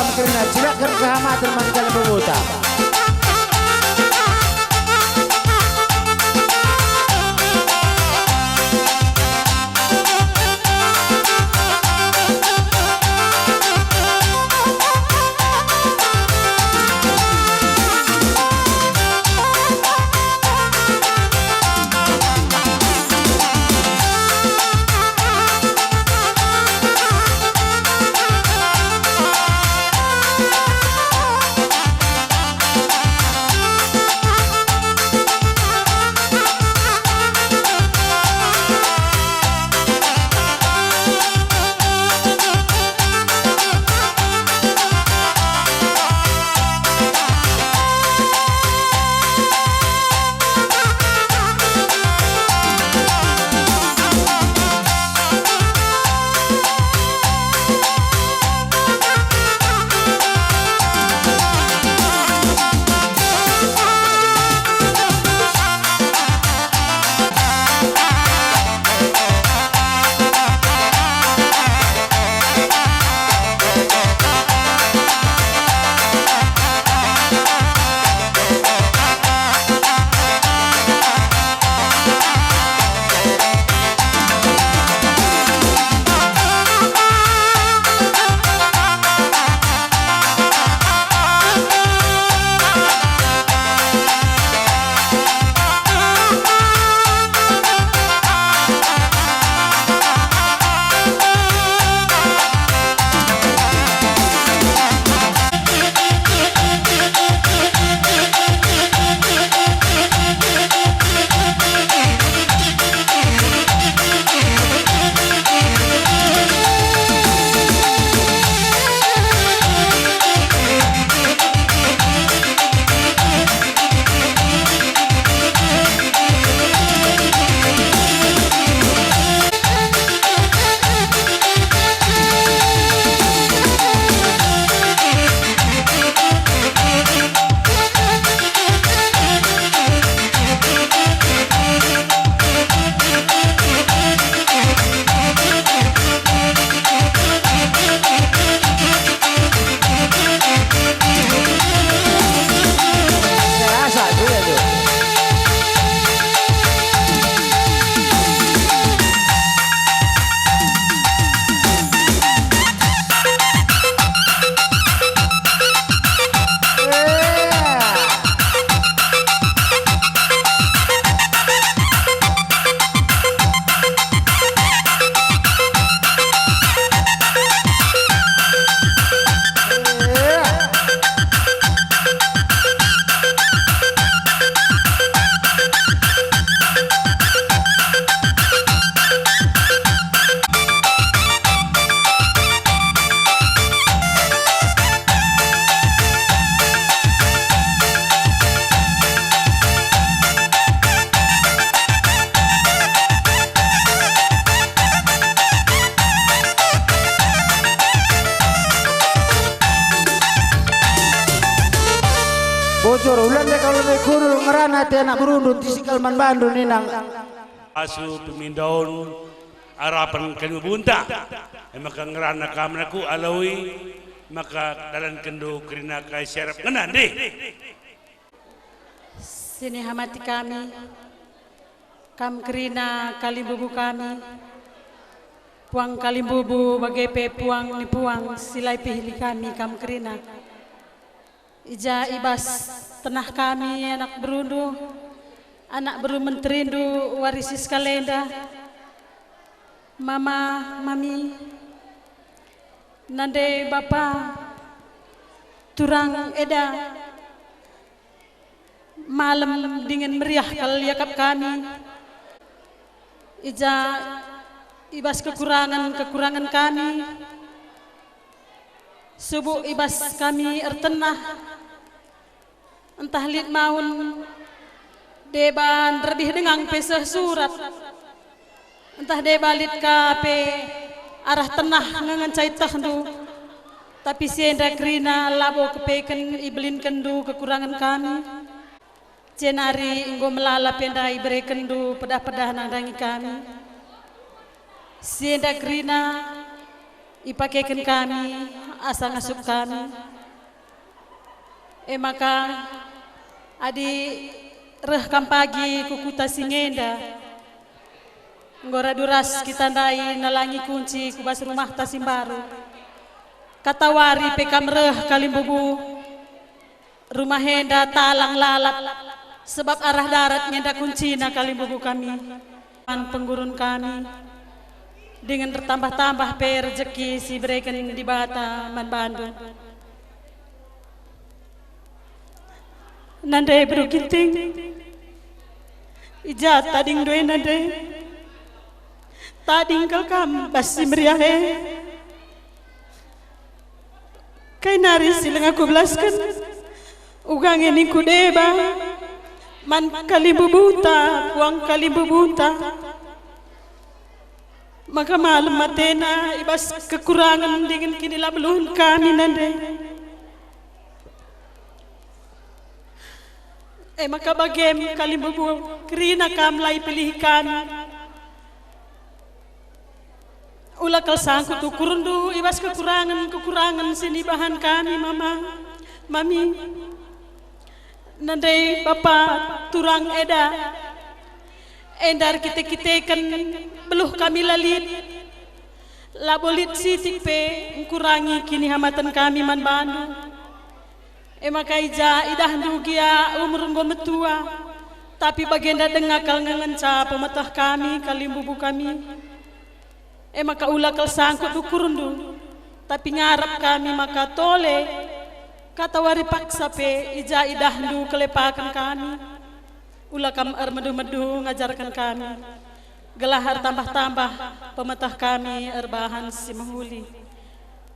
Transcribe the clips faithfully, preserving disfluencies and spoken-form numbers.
Kerina cilakken kehamaten man kalak bebota. Bujur, ulande kal lebe kundul ngerana ate anak berundu, tisi kal man bandu ninang. Asu pemindaun arapen kalimbubu enta. E maka ngerana kam naku aloi, maka dalankenndu kerina kai si arap ngena ndeh. Sinihamati kami, kam kerina kalimbubu kami, puang kalimbubu bage pe puang ni puang si la ipilih kami kam kerina. I ja i bas tenah kami anak berundu, anak beru menterindu wari si sekalenda, mama, mami, nande bapa, turang eda, malem dingen meriah kal iakap kami. I ja i bas kekurangen-kekurangen kami, subuk i bas kami ertenah, ntah lit maun deba nderbih denga pe seh surat, ntah deba lit ka pe arah tenah nge ngenca ietehndu, tapi si enda kerina labo kepeken ibelinkenndu kekurangen kami. Jenari enggo melala pe enda iberekenndu pedah-pedah nandangi kami. Si enda kerina ipakeken kami asa ngasup kami. E maka, adi reh kam pagi ku kuta si ngenda, enggo radu ras kita ndai nalangi kunci ku bas rumahta si mbaru. Katawari pe kam reh kalimbubu, rumah enda talang lalap, sebab arah darat ngenda kuncina kalimbubu kami. Man penggurun kami, dingen ertambah-tambah pe rejeki si ibereken Dibata man bandu. Nande beru Ginting, i ja tadingndu e nande? Tading kal kam bas si meriah e. Kai nari si langa kubelasken? Uga nge ningku deba man kalimbubunta, puang kalimbubunta. Maka malem atena i bas kekurangen dingen kinilabeluhen kami nande. E maka bagem kalimbubu, kerina kam la ipilihi kami. Ula kal sangkut ukurndu i bas kekurangen-kekurangen si nibahan kami, Mama, Mami. Nande Bapa turang eda, enda erkite-kiteken beluh kami la lit. Labo lit sitik pe engkurangi kinihamaten kami man bandu. E maka i ja idahndu gia umur enggo metua, tapi bagenda denga kal nge ngenca pemeteh kami, kalimbubu kami. E maka ula kal sangkut ukurndu, tapi ngarap kami maka tole, katawari paksa pe i ja idahndu kelepaken kami. Ula kam ermedu-medu ngajarken kami, gelah ertambah-tambah pemeteh kami erbahan si mehuli.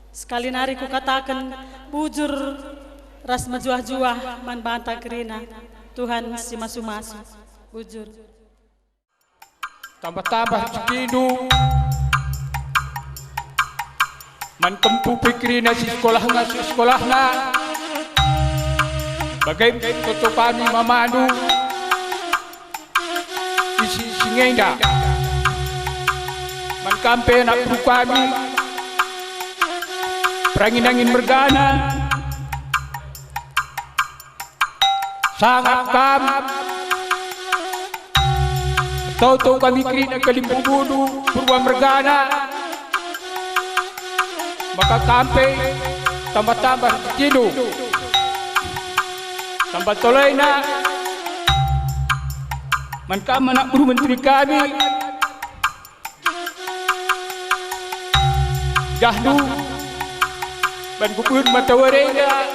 Sekali nari kukataken, bujur ras mejuah-juah man banta kerina, Tuhan si masu-masu. Bujur. Tambah-tambah rejekindu man kempu pe kerina si sekolahna, si sekolahna. Bage toto kami mamandu isi-isi ngenda. Man kam pe anak beru kami, perangin-angin mergana. Sangap kam. Toto kami kerina kalimbubundu, Purba mergana. Maka kam pe tambah-tambah rejekindu. Tambah tolena man kam anak beru menteri kami. Idahndu, ban kubuhun matawari enda,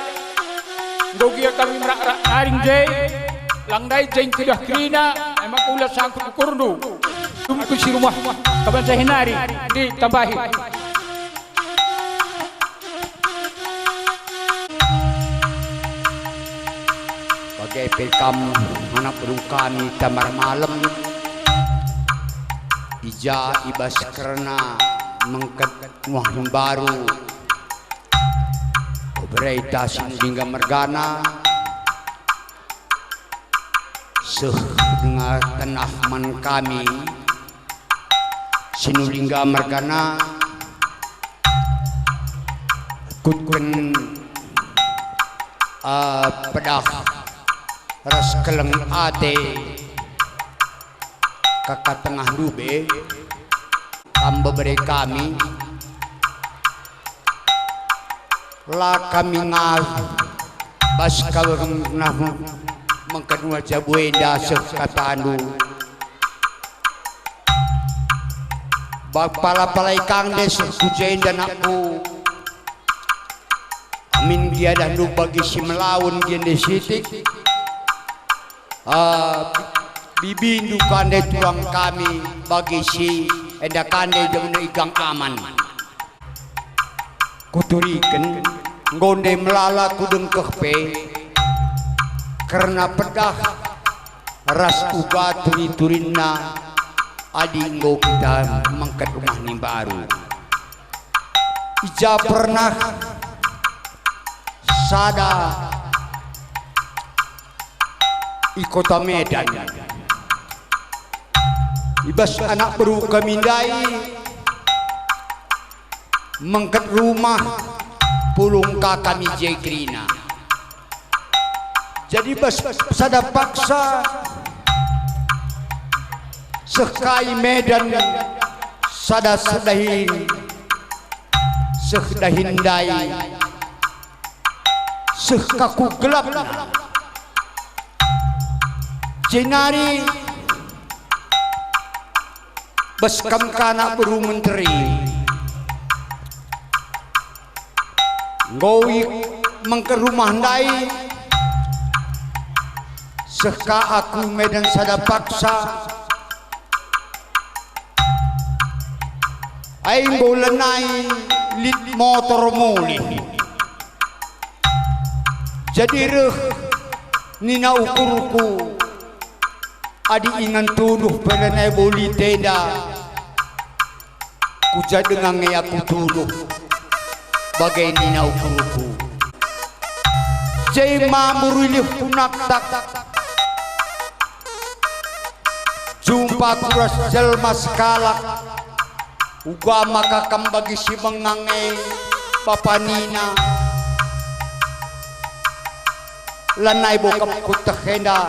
enggo gia kami merak-rak naring je, lang ndai je engkedah kerina, e maka ula sangkut ukurndu. Tumpu si rumah, kaban seh nari, ditambahi. Bage pe kam anak beru kami Tambar Malem, i ja i bas kerna mengket muah mbaru, kuberita si nulingga mergana, seh denga tenah man kami, si nulingga mergana, kutken, eh, pedah ras keleng ate, kaka tengah ndube, kam bebere kami, la kami ngal bas kaweng nah mengkenua jabu enda seh katandu. Bak pala-palai kang nde seh ku jenda nakku. Amin gia dahndu bagi si melawen gia nde sitik. Ah, bibindu kande turang kami bagi si enda kande jemena igang aman. Kuturiken, enggo nde melala kudengkeh pe, kerna pedah ras uga turi-turinna adi enggo kita mengket rumah ni mbaru. I ja pernah sada i kota Medan. I bas anak beru kami ndai mengket rumah ulung ka kami je kerina. Jadi bas sada paksa seh ka i Medan, sada seh dahin, seh dahin ndai, seh ka ku gelapna. Jenari bas kam ka anak beru menteri. Enggo i mengke rumah ndai, seh ka aku Medan sada paksa. Ai enggo lanai lit motor mulih. Jadi reh nina ukurku, adi ingan tuduh pe lanai boli tenda, ku ja denga nge aku tuduh. Bage nina ukurku. Jai mambur ilihku naktak. Jumpa ku ras jelma sekalak. Uga maka kam bagi si bengang e, bapa nina. Lanai bo kam kuteh enda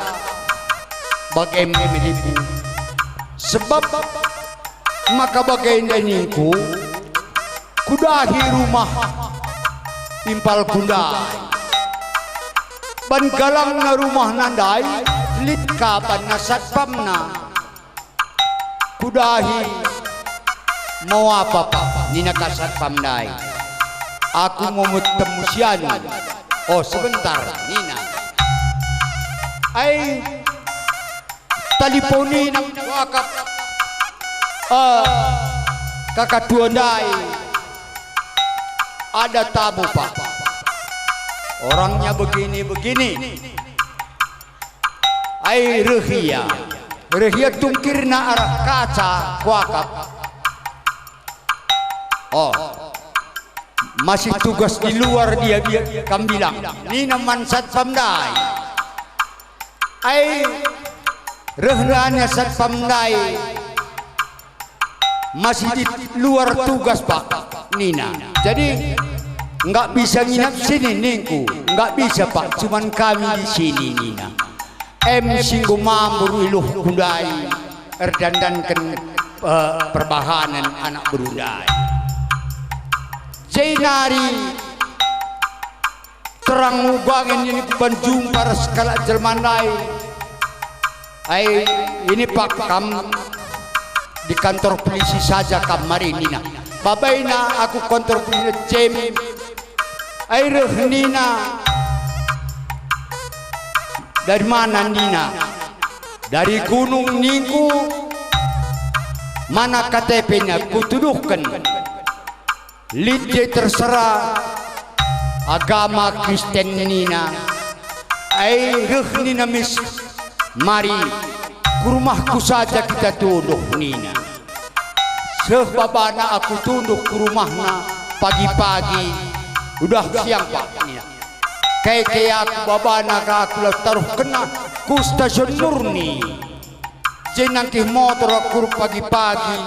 bage me melingku. Sebab maka bagenda ningku, kudahi rumah impalku ndai. Ban galangna rumahna ndai lit ka banna satpamna. Kudahi, "Mau apa, Pak?" nina ka satpam ndai. "Aku mau metemu si anu." "Oh, sebentar," nina. Ai, taliponina wakap, eh, kakatua ndai. "Ada tamu, Pak. Orangnya begini-begini." Ai reh ia. Reh ia tungkirna arah kaca kuakap. "Oh, masih tugas di luar dia, dia kam bilang," nina man satpam ndai. Ai reh nina satpam ndai. "Masih di luar tugas, Pak," nina. "Jadi, nggak bisa nginap sini," ningku. "Nggak bisa, Pak, cuman kami di sini," nina. Em si enggo mambur iluhku ndai erdandanken, eh, perbahanen anak beru ndai. Jenari terang uga nge nini ku ban jumpa ras kalak jelma ndai. "Ai, ini Pak, kam di kantor polisi saja kam mari," nina. Babaina aku kantor polisi Jem. Ai reh nina. "Dari mana?" nina. "Dari gunung," ningku. "Mana K T P-na?" Kutuduhken. "Lit je terserah agama Kristen," nina. Ai reh nina mis, "Mari ku rumahku saja kita tunduh," nina. Seh babana aku tunduh ku rumahna pagi-pagi, "Udah siang, Pak," nina. Keke aku babana ka aku la taruhkenna ku stasiun Murni. Jenari nangkih motor aku pagi-pagi,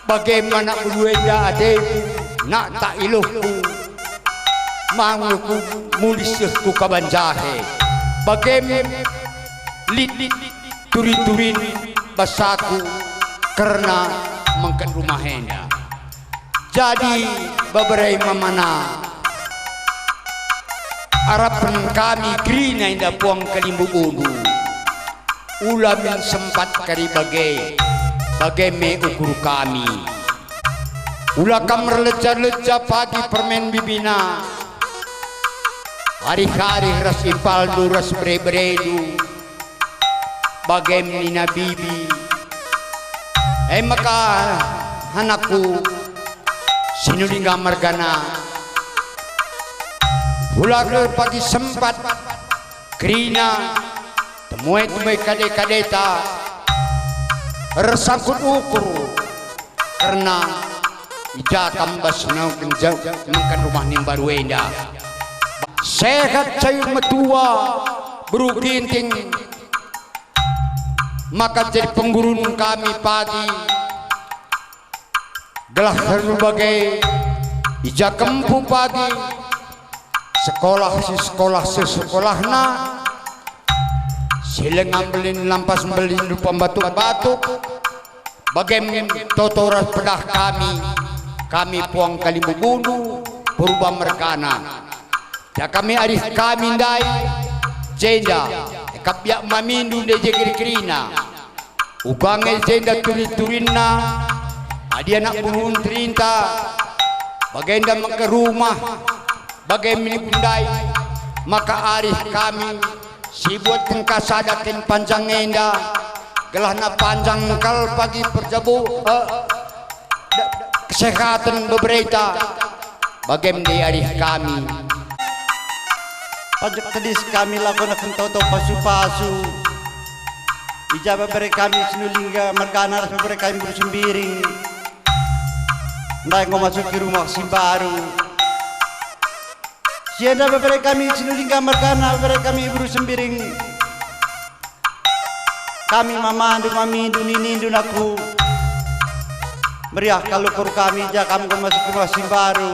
bage me anak beru enda ateku, naktak iluhku, mangku mulih seh ku kaban jahe. Bage me lit turi-turin bas aku kerna mengken rumah enda. Jadi, bebere mamana, arapen kami kerina enda puang kalimbubundu. Ula min sempat kari bage, bage me ukur kami. Ula kam erleja-leja pagi permen bibina, arih-arih ras impalndu ras bere-berendu. Bage nina bibi, e maka anakku, Sinulingga mergana. Ula pagi sempat kerina temue-temue kade-kadeta ersangkut ukur. Kerna i ja kam bas nangken ja-, nangken rumah ni mbaru enda. Sehat sayur metua, beru Ginting, maka jadi penggurun kami pagi. Gelah kami bage, i ja kempu pagi, Sekolah si sekolah sesekolahna, si langa mbelin lampas mbelin rupa batuk-batuk, bage min toto ras pedah kami, kami puang Kalimbubundu, Purba mergana. Ja kami arih kami ndai, jenda, ekap biak mamindu ndai je keri-kerina. Uga nge jenda turi-turinna, adi anak burun terinta, bagenda maka rumah, bage min ndai, maka arih kami, si buat engka sada kin panjang enda, gelahna panjang kal pagi perjabu, eh, da-, kesehaten bebereta, bage min ndai arih kami. Pajek tedis kami lakonaken toto pasu-pasu. I ja bebere kami Sinulingga mergana ras bebere kami Buru Sembiring. Ndai enggo masuki rumah si mbaru. Si enda bebere kami Sinulingga mergana, bebere kami Buru Sembiring. Kami mamandu, mamindu, ninindu naku. Meriah kal ukur kami, ja kam enggo masuki rumah si mbaru.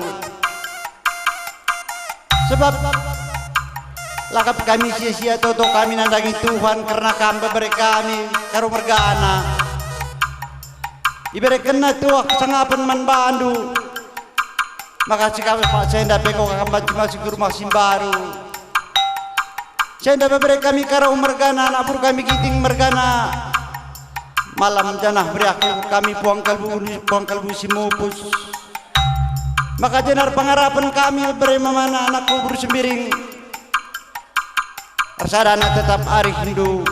Sebab la kap kami sia-sia toto kami nandangi Tuhan kerna kam bebere kami Karo mergana. IberekenNa tuah kesangapen man bandu. Makasih kami paksa enda pe enggo kam banci masuki rumah si mbaru. Si enda bebere kami Karo mergana, anak buru kami Ginting mergana. Malam janah meriah kami puang kalbu, puang kalbu si mupus. Maka jenar pengarapen kami bebere mamana anakku Buru Sembiring. Ersadana tetap arihndu.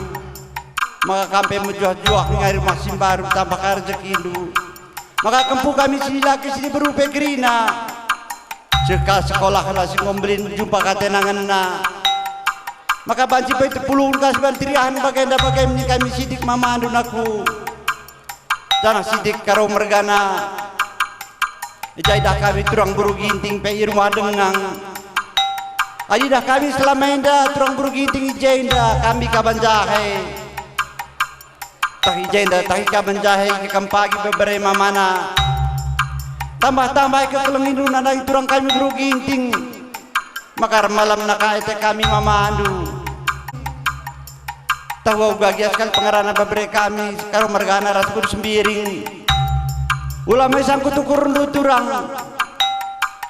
Maka kam pe mejuah-juah ngai rumah si mbaru tambah ka rejekindu. Maka kempu kami si dilaki si diberu pe kerina. Seh ka sekolah ras si enggo mbelin jumpa ka tenangenna. Maka banci pe tepulungen ka si banci riahen bagenda bage min kami sitik mamandu naku. Janah sitik Karo mergana. I ja idah kami turang Buru Ginting pe i rumah dengang. Adi idah kami selama enda turang Buru Ginting i jenda kami kaban jahe. Tah i jenda tah i kaban jahe, i kam pagi bebere mamana. Tambah-tambah kekelengindu nandangi turang kami Buru Ginting. Maka ermalamna ka ate kami mamandu. Tah wau gagia sekali pengerana bebere kami Karo mergana ras Buru Sembiring. Ula me sangkut ukurndu turang.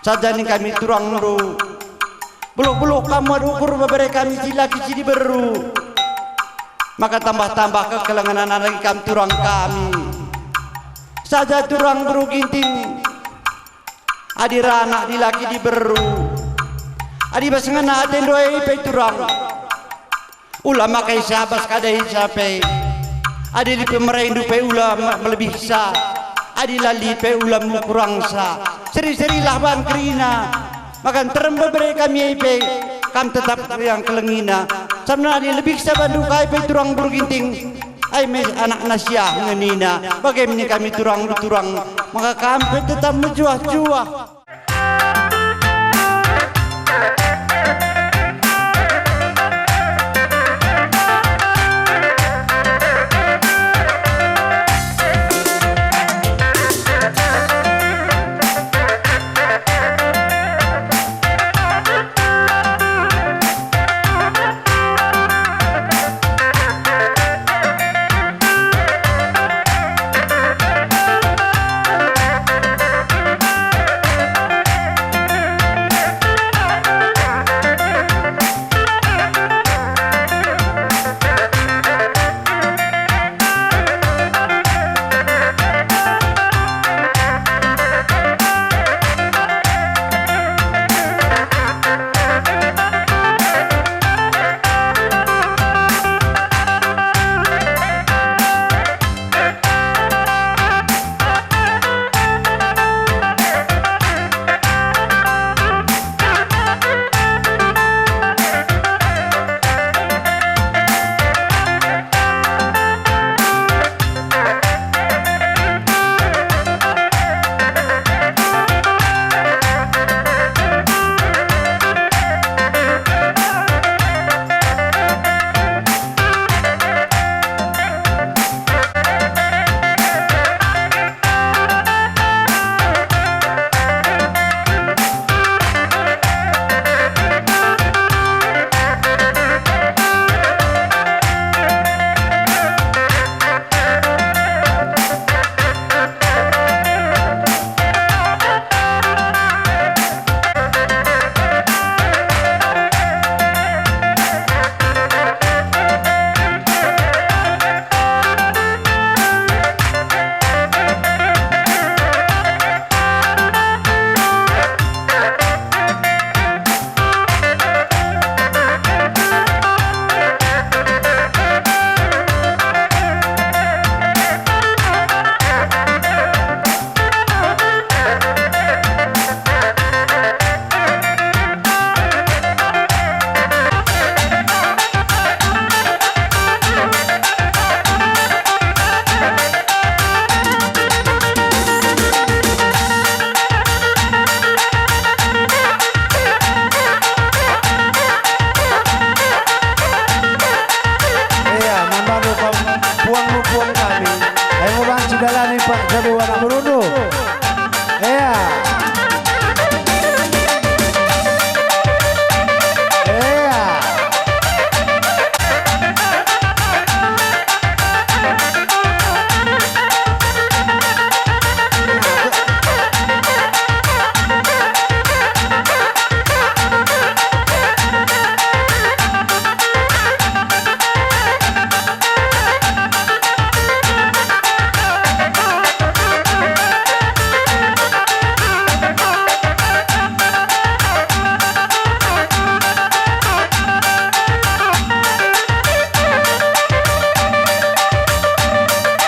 Saja ning kami turangndu. Beluh-beluh kam muat ukur bebere kami si laki si diberu. Maka tambah-tambah kekelengen nandangi kam turang kami. Saja turang Buru Ginting. Adi ranak dilaki diberu, adi bas ngena atendu e pe turang. Ula makai sabas kada isa pe. Adi lipe mereindu pe ula me-, melebihsa. Adi lali pe ula mukurangsa. Seri-serilah ban kerina. Maka nterem bebere kami e pe, kam tetap yang kelengina. Sabna adi lebihsa bandu kai pe turang Buru Ginting. Ai me anakna siah ngenina, bage min kami turang-turang, maka kam pe tetap mejuah-juah. Merundu. Ea. Ea.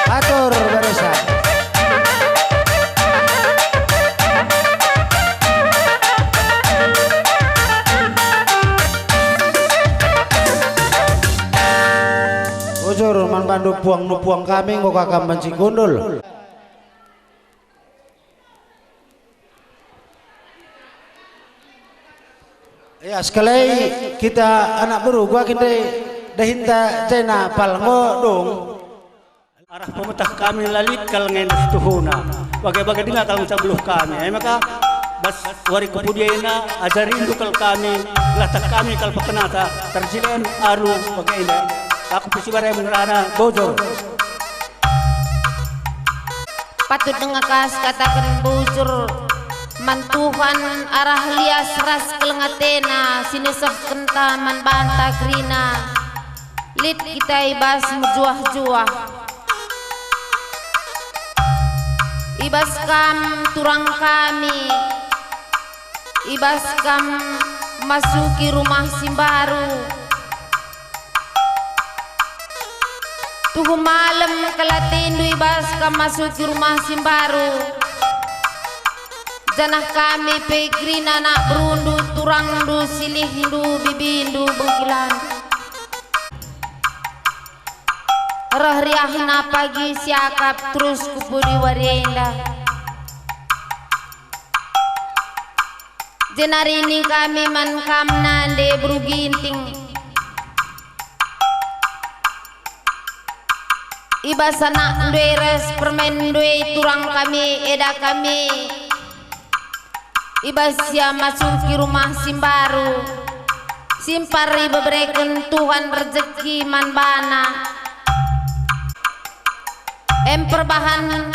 Atur barisan. Bujur man bandu puang nupuang kami enggo kakam banci kundul. Ya, sekalai kita anak beru, gua kin dai dahinta jena pal enggo dung. Arah pemetah kami la lit kal ngendas tuhuna. Bage-bage denga kal ngenca beluh kami. E maka bas wari kepudina ajarindu kal kami, gelah tak kami kal pekenata terjilen alu bage enda. Aku Pusi Barem ngerana bujur. Patut denga ka sikataken bujur man Tuhan arah lias ras keleng atena si nesehkenta man banta kerina. Lit kita i bas mejuah-juah. I bas kam turang kami, i bas kam masuki rumah si mbaru. Tuhu malem kal atendu i bas kam masuki rumah si mbaru. Janah kami pe kerina anak berundu, turangndu, silihndu, bibindu, bengkilandu. Reh riahna pagi siakap terus ku pudi wari enda. Jenari ning kami man kam nande beru Ginting. I bas anakndu e ras permainndu e turang kami, eda kami. I bas ia masuki rumah si mbaru, simpar ibebereken Tuhan rejeki man bana. Em perbahan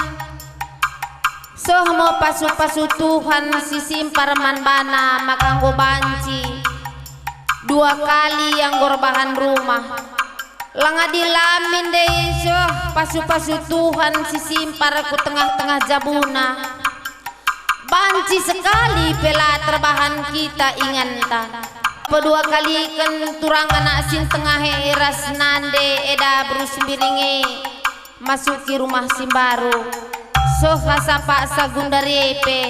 seh me pasu-pasu Tuhan si simpar man bana maka enggo banci dua kali ia enggo erbahan rumah. Langa di lamin ndai seh pasu-pasu Tuhan si simpar ku tengah-tengah jabuna. Banci sekali pe la terbahan kita inganta. Pedua kaliken turang anak si ntengah e ras nande eda beru Sembiring e masuki rumah si mbaru. Seh asa paksa gundari e pe.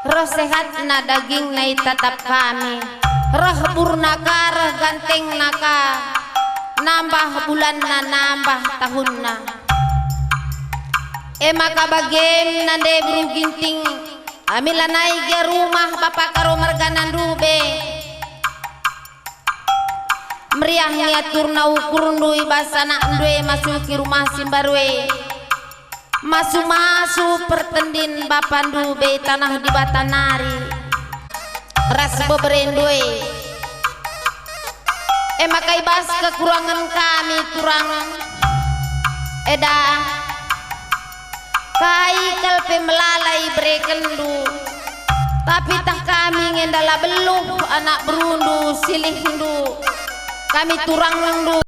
Reh sehatna dagingna itatap kami, reh burna ka, reh gantengna ka, nambah bulanna, nambah tahunna. E maka bagem nande beru Ginting, ami lanai gia rumah bapa karo mergana ndube. Meriah nge aturna ukurndu i bas anakndu e masuki rumah si mbaru e. Masu-masu pertendin bapandu be taneh Dibata nari ras beberendu e. E maka i bas kekurangen kami turang eda, kai kal pe melala iberekenndu, tapi tah kami nge enda la beluh anak berundu, silihndu, kami turangndu.